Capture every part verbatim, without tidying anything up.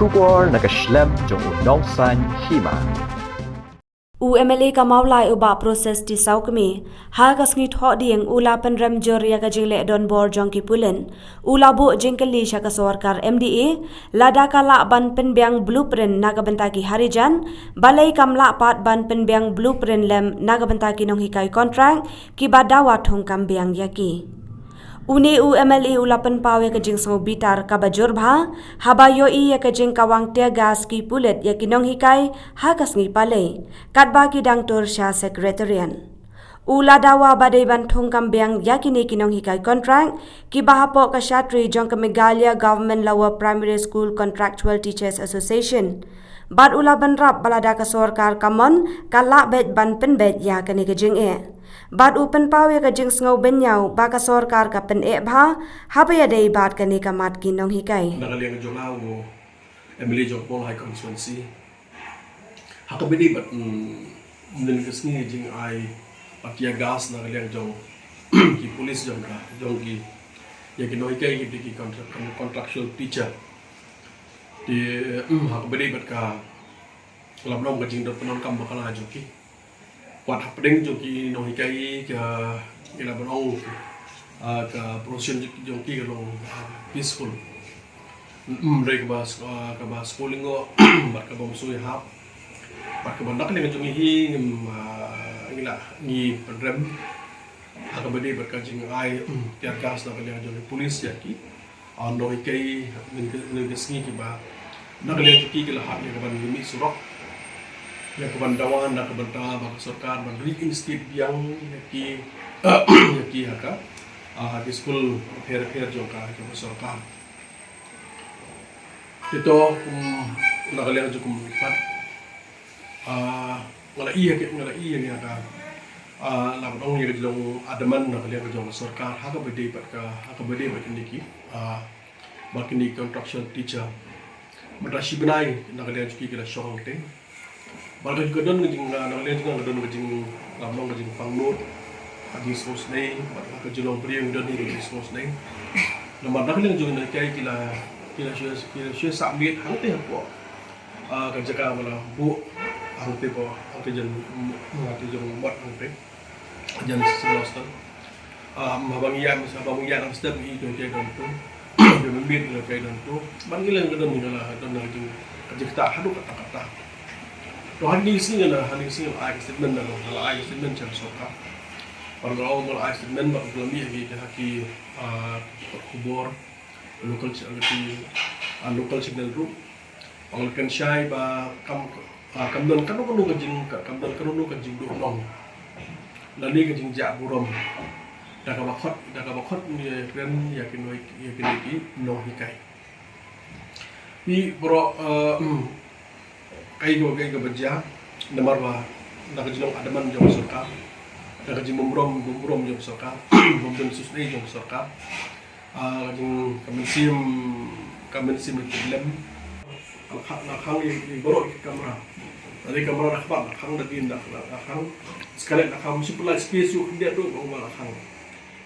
Khubor na ka shlem jong u Nongsaiñ Hima. U M L A ka Mawlai u Bah Proses T Sawkmie ha ka sngi Thohdieng u la pynrem jur ïa ka jingleh donbor jong ki pulit. U la buh jingkylli sha ka sorkar M D A lada ka lah ban pynbiang blueprint na ka bynta ki Harijan, balei kam lah pat ban pynbiang blueprint lem na ka bynta ki nonghikai kontrak kiba dawa thungkam biang ïa ki. Une u M L A u la pynpaw ïa ka jingsngewbitar kaba jur bha haba ïohi ïa ka jingkawang tear gas ki pulit ïa ki nonghikai ha ka sngi Palei, katba ki dang tur sha Secretariat. U la dawa ba dei ban thungkam biang ïa kine ki nonghikai kontrak kiba hapoh ka shatri jong ka Meghalaya Government Lower Primary School Contractual Teachers Association. Bad u la bynrap ba lada ka sorkar ka mon, ka lah beit ban pynbeit ïa kane ka jingeh. Bad u pynpaw ïa ka jingsngew bynñiaw ba ka sorkar ka pyneh bha haba ïadei bad kane ka mat ki nonghikai. Na ka liang jong nga u M L A jong Mawlai Constituency, ha kaba ïadei bad, mm, mynnin ka sngi jingai bad tear gas na ka liang jong ki pulit jong ka, jong ki, ïa ki nonghikai ki, ki contra-, contractual teacher. Te, mm, ha kaba ïadei bad ka, ka la ban ong ka jingdon pyndonkam bakla jong ki. Wat hapdeng jong ki nonghikai ka, ka la ban ong, ah, ka profession jong ki ka long, ah, peaceful. Mm, dei kaba, ah, kaba skulling o, bad kaba msui hap. Bad kaba nak ne ka jong ngi hi, ngim, ah, ngi la, ngi pynrem. Ha kaba ïadei bad ka jingai, mm, tear gas na ka liang jong ki pulit ïa ki, ah, nonghikai, mynnin ka, mynnin ka sngi kiba na ka liang jong ki ki la hap ïa ka ban mih surok, ïa ka ban dawa na ka bynta ba ka sorkar ban reinstate biang ïa ki, ïa ki ha ka, ah, ha ki skul pher pher jong ka, jong ka sorkar. Te to, kum, na ka liang jong kum pat, ah, nga la ïohi, nga la ïohi ïa ka, ah, la ban ong ïa ka jinglong adamant na ka liang jong ka sorkar ha kaba ïadei bad ka, ha kaba ïadei bad kine ki, ah, bad kine ki contractual teacher. Mynta shi bnai na ka liang jong ki ki la shong hangtei. Bad ka don ka jing, ah, na ka liang jong nga ka don ka jing, ah, long ka jingpang nud, ka jingsngewsynei, bad ka jinglong briew don ka jingsngewsynei. Namar na ka liang jong ngi ki la, ki la shu, ki la shu sah miet hangtei hapoh, ah, ka jaka ba la buh hangtei, hapoh hangtei jan, hangtei jong mot hangtei. Jan Sri Hostel. Ah, haba ngi ïaid, haba ngi ïaid dang step ngi ïohi ki don tu. Ki mynmiet ki don tu. Bad ngi leng ka don, ngi la don ka jing, ka jingktah haduh katta katta. To ha kine ki sngi, ha kine ki sngi nga la ai ka statement, nga la ai ka statement sha ka sorkar. Bad nga la ong, nga la ai statement bad nga la mih ha ki, ha ki, ah, khubor, local cha-, ki, ah, local channel ruh. Ong la kynshai ba kam, ah, kam don kano kano ka jing, ka, kam don kano kano ka jingduh nong lane ka jingjah burom da kaba khot, da kaba khot ngi kren ïa ki nong, ïa kine ki nonghikai. Phi baroh, ah, kaei kaba, kaei kaba jia, namar ba na ka jinglong adamant jong ka sorkar, na ka jingbymrom, bymrom jong ka sorkar, bym don shisnei jong ka sorkar. Ah, ka jing, ka mynsiem, ka mynsiem ka lem. La kha-, la khang ïa, ïa baroh ki kamra. Lada kamra da kaba la khang, da dien da, da, da khang. Sekali la khang, shu pynlait space shu khyndiat ruh ba la khang.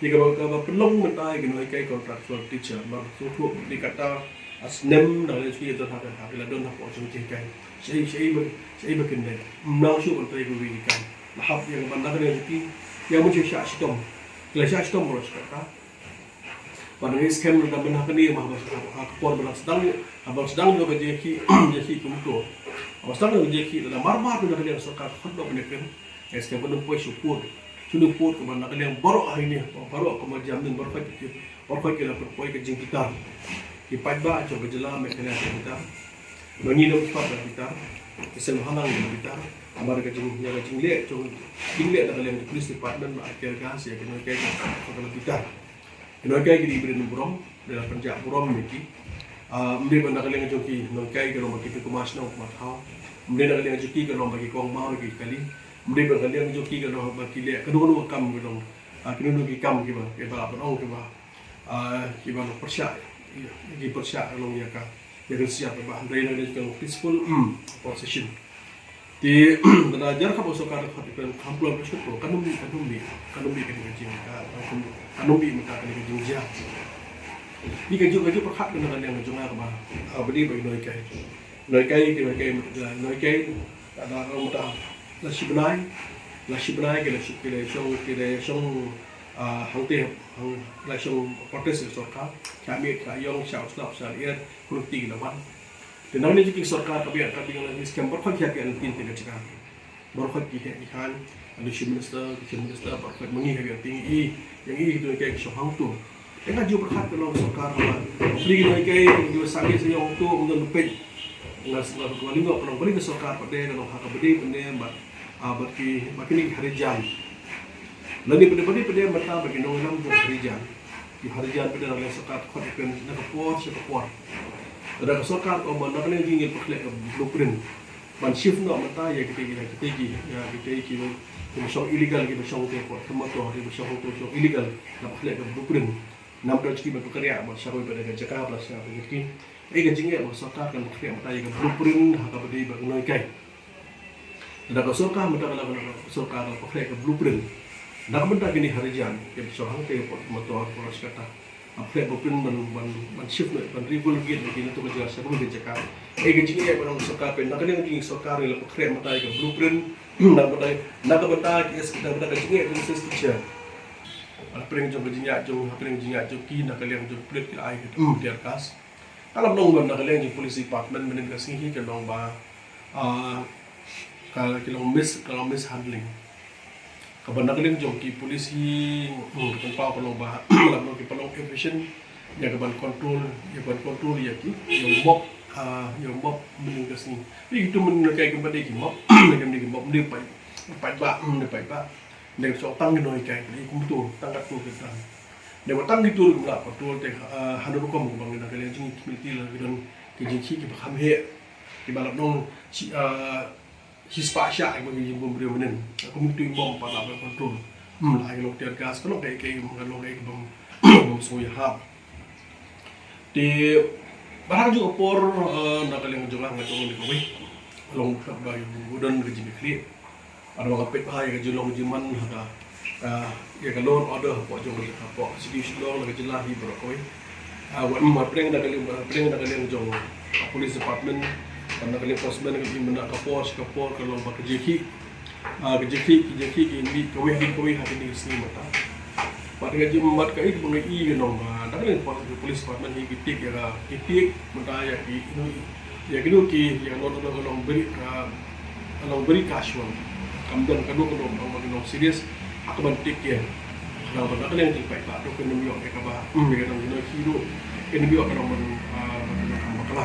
Ïa kaba, kaba pynlong mynta ïa ki nonghikai contractual teacher. Mar shu thuh ïa kata, ah, snem da leit shu ïa don ha ka, ha ka la don hapoh jong ki hikai. Shaei, shaei ba, shaei ba kin dei. Ym nang shu ban trei ba wi ki kam. La hap ïa kaba na ka dei ki. Ïa mun shu shah shitom. Ki la shah shitom baroh shi katta. Ba dang ïa skhem da ban ha kane ma haba, ha ka por ba dang sdang, haba sdang ïa ka jingïakhih, jingïakhih kumto. Haba sdang ïa ka jingïakhih da mar mar na ka liang sorkar khot da ban ïakhih. Ïa skhem ba nang poi shu pud. Shu nang pud kaba na ka liang baroh ha ine, baroh ka ma jam ning baroh poi, baroh poi ki la poi ka jingbitar. Ki paidbah jong ka jylla Meghalaya ki bitar. Ba ngi nang pat da bitar. Ki seng halang da bitar. Namar ka jing, ïa ka jingleh jong, jingleh na ka liang jong police department ba tear gas ïa ki nonghikai ka, ka la bitar. Ki nonghikai ki dei ba don burom, ba la pynjah burom ïa ki. Ah, ym dei ba na ka liang jong ki nonghikai ka long ba ki pynkumas shnong kumas thaw. Ym dei na ka liang jong ki ka long ba ki kong maw ki kali. Ym dei ba na ka liang jong ki ka long ba ki leh kano kano ka kam ka long. Ah, kino kino ki kam kiba, kiba la pynong kiba, ah, kiba long pyrshah, ki pyrshah ka long ïa ka, ïa ka siat ba hynrei na ka liang jong ki ka long peaceful, hmm, opposition. Te, lada jar kaba sorkar ka khot ïa ka kham pynlong ka shuh to, kan ym, kan ym mih, kan ym mih kane ka jing, ka, kan ym, kan ym mih mynta kane ka jingjia. Ni ka jong, ka jong pyrkhat ka na ka liang ka jong nga kaba, Ka bdi ba ki nonghikai. Nonghikai, ki nonghikai, nonghikai, da, da, da, la shi bnai, la shi bnai, ki la shi, ki la shong, ki la shong, ah, hangtei, hang, la shong protest ïa sorkar, sha miet, sha ïong, sha u slap, sha lyer, kumno ki la wan. Te nangne jong ki sorkar ka biang, ka biang la ki skhem, baroh ki hap ïa ki tin te ka jaka. Baroh ki heh ki haiñ, ïa u Chief Minister, u Chief Minister, baroh ma ngi heh ïa ki, ïa ngi ki tu ki shong hangtu. Te nga ju pyrkhat ka long sorkar ba, phi ki nonghikai, ki sangeh sha ïong tu, ym don peit. Nga, nga, nga lyngngoh ka long balei ka sorkar pat de, ka long ha ka bdi pat de, bad, ah, bad ki, bad kine ki harijan. Lane pat de, pat de, pat de, mynta bad ki nongïalam jong harijan. Ki harijan pat de, na ka sorkar, khot ïa ki na ka por sha ka por. Lada ka sorkar ka ong ba na ka liang jong ngi ngin pynkhreh ka blueprint. Ban shift noh mynta ïa kitei, ïa kitei ki, ïa kitei ki, kiba shong illegal, kiba shong te por, kiba motor, kiba shong to shong illegal, na pynkhreh ka blueprint. Namar ki ban pynkhriah, ban shakri, ban da ka jaka, ban shakri, ban ki. Ei ka jingeh ba sorkar kan pynkhreh mynta ïa ka blueprint, ha kaba dei ba ki nonghikai. Lada ka sorkar mynta ka la, ka sorkar kan pynkhreh ka blueprint. Na ka bynta kine harijan, kiba shong hangtei por, motor, por, shkata. Ap khreh blueprint ban, ban, ban shift noh, ban relocate noh ki na tu ka jaka sha kawei ka jaka. Ei ka jingeh ba nong sorkar phi, na ka liang jong sorkar ngi la pynkhreh mynta ïa ka blueprint, na ka bynta, na ka bynta ki S, na ka bynta ka jingeh jong ki S T teacher. Hapdeng jong ka jingeh jong, hapdeng jingeh jong ki, na ka liang jong pulit ki la ai ka, hmm, tear gas. Ka la long ba na ka liang jong police department mynnin ka sngi hi ka long ba, ah, ka, ka long mis, ka long mishandling. Kaba na ka liang jong ki police hi, hmm, ka pynpaw ka long ba, la long ki pynlong efficient ïa ka ban control, ïa ka ban control ïa ki, ïa u mob, ah, ïa u mob mynnin ka sngi. Ïa kitu mynnin ka, kiba dei ki mob, ïa kiba dei ki mob, dei paidbah, paidbah, hmm, dei paidbah. Dei ka shong tang ki nonghikai, dei kumtu, tang katto katne. Dei ba tang kitu ruh kim lah control te, ah, ha kano rukom kaba ngi na ka liang jong ki community la ki don ki jingkhih kiba kham heh, kiba la nong shi, ah, shispah shah kiba ngi bym briew mynnin. Kumtu bym pat lah ban control. Hmm, la ki long tear gas, ka long kaei kaei, ka long kaei kaba bym, bym sngewthuh. Te, ba ha ka juh ka por, eh, na ka liang jong nga, nga jong nga kawei. Long kaba ïa u don ka jingkhleh. Bad nga peit bha ïa ka jinglong jingman ha ka, eh, ïa ka law and order hapoh jong, hapoh City Shillong, na ka jylla hi baroh kawei. Ah, wat ma pyrshang na ka liang, pyrshang na ka liang jong, ah, police department, bad na ka liang postman, ka jingmynta ka por sha ka por, ka long ba ka jingkhih. Ah, ka jingkhih, ka jingkhih ki mih kawei ha kawei ha kine ki sngi mynta. Bad nga jin, bad kaei kaba nga i ka long ba, na ka liang pol-, police department hi ki take ïa ka, ki take mynta ïa ki, ïa kino ki, ïa ka long, long, long very, ah, long very casual. Kam don kano kano ba long serious, ha kaba take ïa. Ka long ba na ka liang jingpait ba, to kin ym ïoh ïa kaba, hmm, ïa ka long kino ki ruh, kin ym ïoh ka long ban, ah, ban, ban bakla.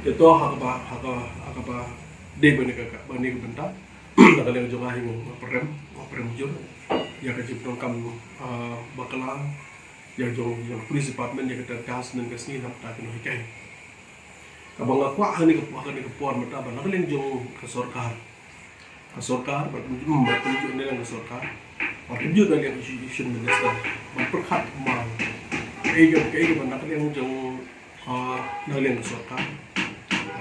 Te to ha kaba, ha ka, ha kaba, dei ban ïa ka, ban ïa ka bynta. Na ka liang jong nga hi nga pyrem, nga pyrem jur ïa ka jingpyndonkam, ah, bakla ïa jong, jong police department ïa ka tear gas mynne ka sngi namar ki nonghikai. Kaba nga kwah ha kane ka, ha kane ka por mynta ba na ka liang jong ka sorkar. Ka sorkar, bad kumjuh, bad kumjuh na liang ka sorkar. Bad kumjuh na liang education minister. Ban pyrkhat kumba. Kaei ka, kaei kaba na ka liang jong Ah, na liang ka sorkar.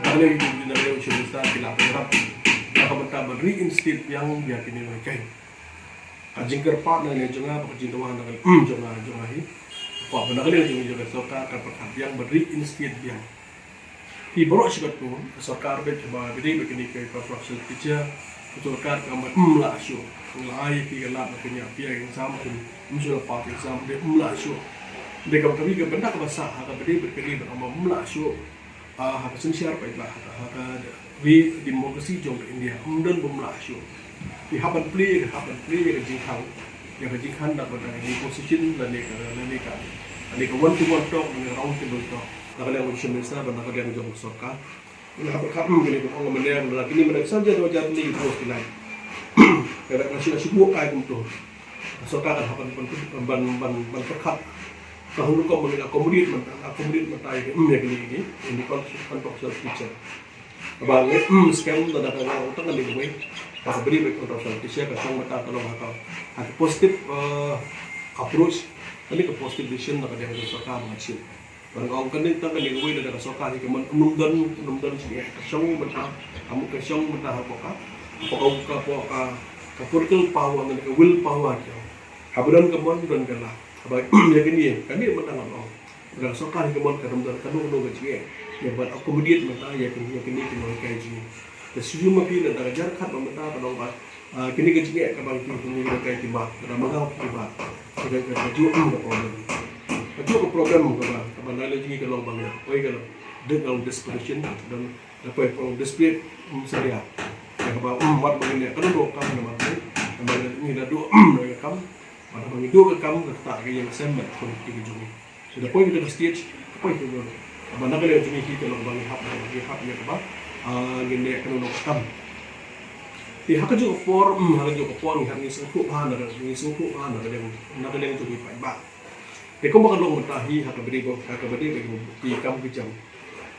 Na liang ka, na liang ka sorkar ki la pynrap. Na ka bynta ban reinstate biang ïa kine ki nonghikai. Ka jingkyrpad na liang jong nga, ka jingdawa na liang jong nga, jong nga hi. Ba na liang jong, jong ka sorkar kan pynrap biang ban reinstate biang. Ki baroh shi katto, ka sorkar bad kaba bri bad kine ki corporation teacher, ka sorkar ka ong ba ym lah shuh. Nga ai phi ka lad ba phin ïa phi ka exam, phin ym shuh la pass exam, dei ym lah shuh. Dei kaba kaba ka bynta kaba sah ha kaba dei bad kane ba ong ba ym lah shuh. Ah, ha ka synshar paidbah, ha ka, ha ka ri democracy jong ka India, ym don ba ym lah shuh. Phi hap ban plie, hap ban plie ïa ka jingkhang, ïa ka jingkhang na ka bynta ka negotiation lane ka, lane ka, lane ka one to one talk, lane ka round table talk. Na ka liang jong u Chief Minister bad na ka liang jong ka sorkar. Nga hap ka, hmm, kine ki ong mynne, mynne kine mynne san jar dua jar kine ki post ki lai. Ka da ka shi, shi buh kai kumto. Sorkar kan hap ban, ban, ban, ban pyrkhat. Ka hynriew rukom ban accommodate mynta, accommodate mynta ïa ki, hmm, ïa kine ki, ïa ki con-, contractual teacher. Ba ngi, hmm, skhem da ka nga tang kane kawei. Ka bri ba contractual teacher ka shong mynta ka long ha ka, ha ka positive, eh, approach. Kane ka positive decision na ka liang jong sorkar ba ngi shu. Bad nga ong kane tang kane kawei lada ka sorkar hi ka mon, ym don, ym don shi ka shong mynta, ka mut ka shong mynta hapoh ka, hapoh ka, hapoh ka, ka political power, ka will power ka. Haba don ka mon, don ka la. Haba ïa kane, kane mynta nga ong. Ka sorkar hi ka mon ka dang don kano kano ka jingeh ïa ban accommodate mynta ïa kine ki nonghikai jong ngi. Te shu ma phi na da ka jar khat ba mynta ka long ba, ah, kine ki jingeh kaba ngi, kine ki nonghikai ki mad, ka dang mangap ki mad. Ka, ka, ka, ka juh, hmm, ka problem. Ka juh ka problem kaba, kaba na lei jong ngi ka long ba ngi, oi ka long, dei ka long desperation, don, da poi ka long desperate, hmm, salia. Ïa kaba, hmm, wat ba ngi ne, ka dang duh kam na mat, hmm, kaba ngi, ngi da duh, hmm, na ka kam, wat ba ngi duh ka kam, ka ta ka ïing sem, mat, khun ki jong ngi. So da poi kita ka stage, poi kita. Ba na ka liang jong ngi hi ka long ba ngi hap, ngi hap ïa kaba, ah, ngi leh kano kano ka kam. Te ha kajuh ka por, mm, ha kajuh ka por ngi hap ngi sngewthuh bha na ka, ngi sngewthuh bha na ka liang, na ka liang jong ngi paidbah. Te kumba ka long mynta hi ha kaba dei ba, ha kaba dei ba ki kam ki jam.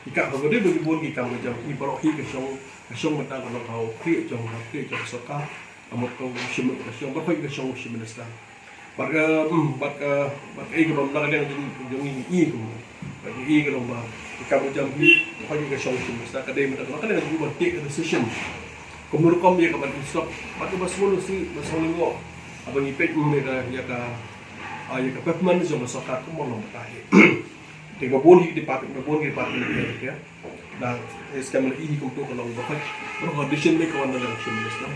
Ki ka, ha kaba dei ba ki bun ki kam ki jam, ki baroh hi ka shong, ka shong mynta ka long ha u khlieh jong, ha u khlieh jong ka sorkar. Ka mut ka u shim, ka shong, baroh hi ka shong u shim minister. Bad ka, mm, bad ka, bad kaei kaba na ka liang jong, jong ngi i kum. Bad ngi i ka long ba, ka kam ka jam hi, ka hoi ka shong shim sa ka dei mynta ka liang jong ngi ban take a decision. Kum rukom ïa ka ban instruct, bad kaba sngewlyngngoh, ba sngewlyngngoh. Haba ngi peit, mm, ïa ka, ïa ka, ah, ïa ka pavement jong ka sorkar kumba long mynta hi. Te ba bun hi department, ba bun hi department ïa ka. Da, eh, skhem la i hi kumto ka long ba hoi. Ba ka decision maker wan na liang shim minister.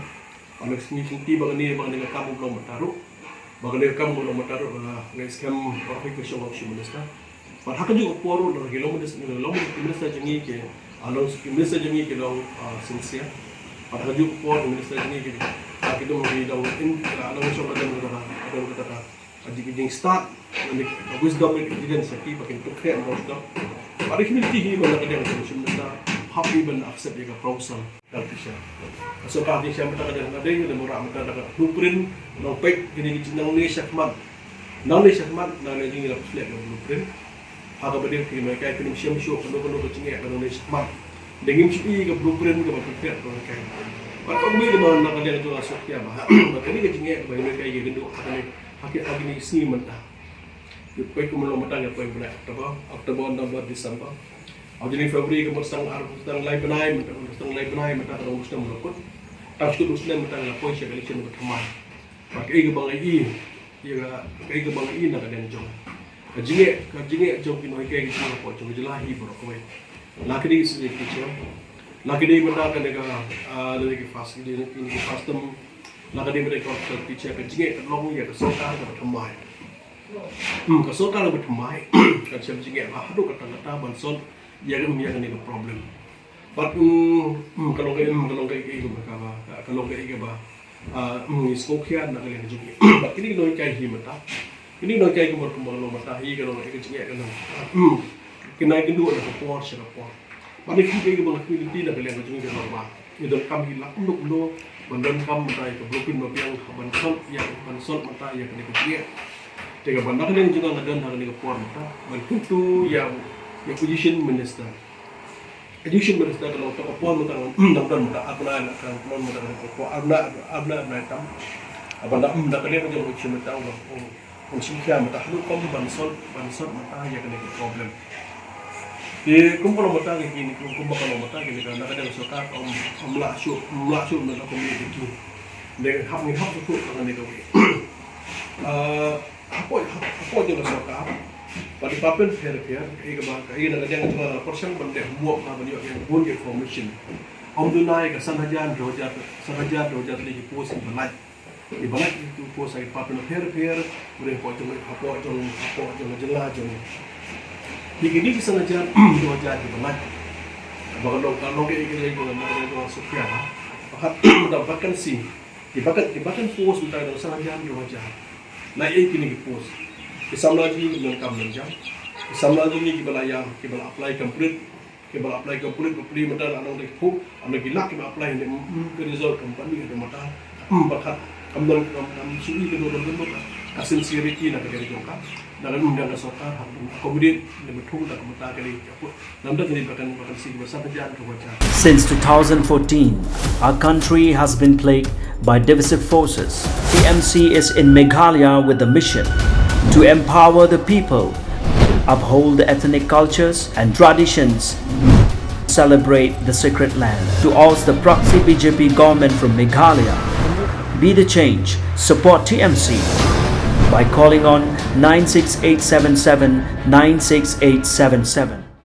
Ba ngi sngew shim ti ba kane, ba kane ka kam u long mynta ruh. Ba kane ka kam u long mynta ruh, ah, ngi skhem ba ka shong u shim minister. Bad ha kajuh ka por ruh, ki long minister, long minister jong ngi ki, ah, long minister jong ngi ki long, ah, sincere. Bad ha kajuh ka por minister jong ngi ki, ah, ki dang, ki dang in, ah, long shong ka dang ka dang ka dang ka dang. Ka jing, ka jingstad, ka wisdom, ka jingstad, ba kin pyrkhat, ba kin pyrkhat. Bad ka humility hi, ba na ka liang jong u shim minister, hap i ban accept ïa ka proposal. Dang pisa. Ka sorkar jingshem mynta ka dang, ka dang, ka dang murah mynta da ka blueprint, nang peit, kine ki jingeh nangne shakhmat. Nangne shakhmat, nangne jingeh la pynsleh ka blueprint. Ha kaba dei ki nonghikai phin ym shem shuh, kano kano ka jingeh, kano nangne shakhmat. Dang ngim shu i ka blueprint kaba pynsleh ka nonghikai. Bad ka mih kaba na ka liang jong ka sorkar ba. Bad kane ka jingeh kaba nonghikai ki kynduh, ha kane, ha ki, ha kine ki sngi mynta. Ki poi kumno mynta, ki poi bnai October, October, November, December. Haba jong ngi February ka mut tang ar, tang lai bnai mynta, tang lai bnai mynta ka dang u snem la kut. Tang shu u snem mynta la poi sha ka election ba thymmai. Bad kaei kaba ngi i, ïa ka, kaei kaba ngi i na ka liang jong. Ka jingeh, ka jingeh jong ki nonghikai, ka jingeh hapoh jong ka jylla hi baroh kawei. La ka dei ki senior teacher. La ka dei mynta kane ka, ah, la ka dei ki first, ki dei ki first term. La ka dei mynta ki first term teacher, ka jingeh ka long ïa ka sorkar kaba thymmai. Hmm, ka sorkar kaba thymmai, kan shem jingeh bha haduh katta katta ban solve ïa ka, ïa kane ka problem. Bad, hmm, hmm, ka long ka, hmm, ka long ka, ka, ka, ka, ka long ka, ka ba, ah, hmm, ngi sngewkhia na ka liang jong ngi. Bad kine ki nonghikai hi mynta. Kine ki nonghikai kumba, kumba ka long mynta hi, ka long ka jingeh ka long. Hmm, kine ki kynduh na ka por sha ka por. Bad kine ki, kine ki ba ngi kynti na ka liang jong ngi ka long ba ngi donkam hi la kumno kumno ban donkam mynta ïa ka blueprint ba biang ban solve ïa, ban solve mynta ïa kane ka jingeh. Te kaba na ka liang jong nga nga don ha kane ka por mynta ban kyntu ïa, ïa u education minister. Education minister ka long ka por mynta, hmm, dang don mynta ar bnai na ka por mynta ka por ar bnai, ar bnai, ar bnai tam. Haba na, hmm, na ka liang jong u education minister u long, hmm. Ngi sngewkhia mynta haduh kum ban solve, ban solve mynta ïa kane ka problem. Te kum ka long mynta kine, kum, kum ka long mynta kine ka, na ka liang sorkar ym, ym lah shuh, ym lah shuh ban accommodate ïa ki. Te hap, ngi hap shuh ka kane kawei. Ah, hapoh, hapoh jong ka sorkar, bad department pher pher, kaei kaba, kaei na ka liang jong nga la pyrshang ban leh homework, ban ïoh ïa ka bun information. Ym duna ïa ka san hajar, dua hajar, san hajar, dua hajar tylli ki post kiba lait. Kiba lait ki post ha ki department pher pher, bad hapoh jong, hapoh jong, hapoh jong ka jylla jong ngi. Te kine ki san hajar, dua hajar kiba lait. Ba ka long, ka long kaei kaei ba ka long, ka long shuh ïa ka. Bad ka, da vacancy. Ki vacant, ki vacant post mynta ka dang san hajar, dua hajar. Lait ei kine ki post. Ki samla jong ngi ki donkam donkam. Ki samla jong ngi kiba la ïam, kiba la apply complete. Kiba la apply complete, bapli mynta la nang dei phuh, ynda ki lak kiba apply ne, mm, ka result kam pat mih haduh mynta. Mm, bad ka, kam don, kam, kam shu i ka don, don, don, don. Ka sincerity na ka dei jong ka. Na ka, mm, na ka sorkar, ha, accommodate, ne, bthung, na ka mynta ka dei, ka put. Namar ka dei ba kan, ba kan si, ba san hajar, dua hajar. Since two thousand fourteen, our country has been plagued by divisive forces. T M C is in Meghalaya with the mission to empower the people, uphold the ethnic cultures and traditions, celebrate the sacred land. To oust the proxy B J P government from Meghalaya, be the change, support T M C. by calling on nine six eight seven seven nine six eight seven seven.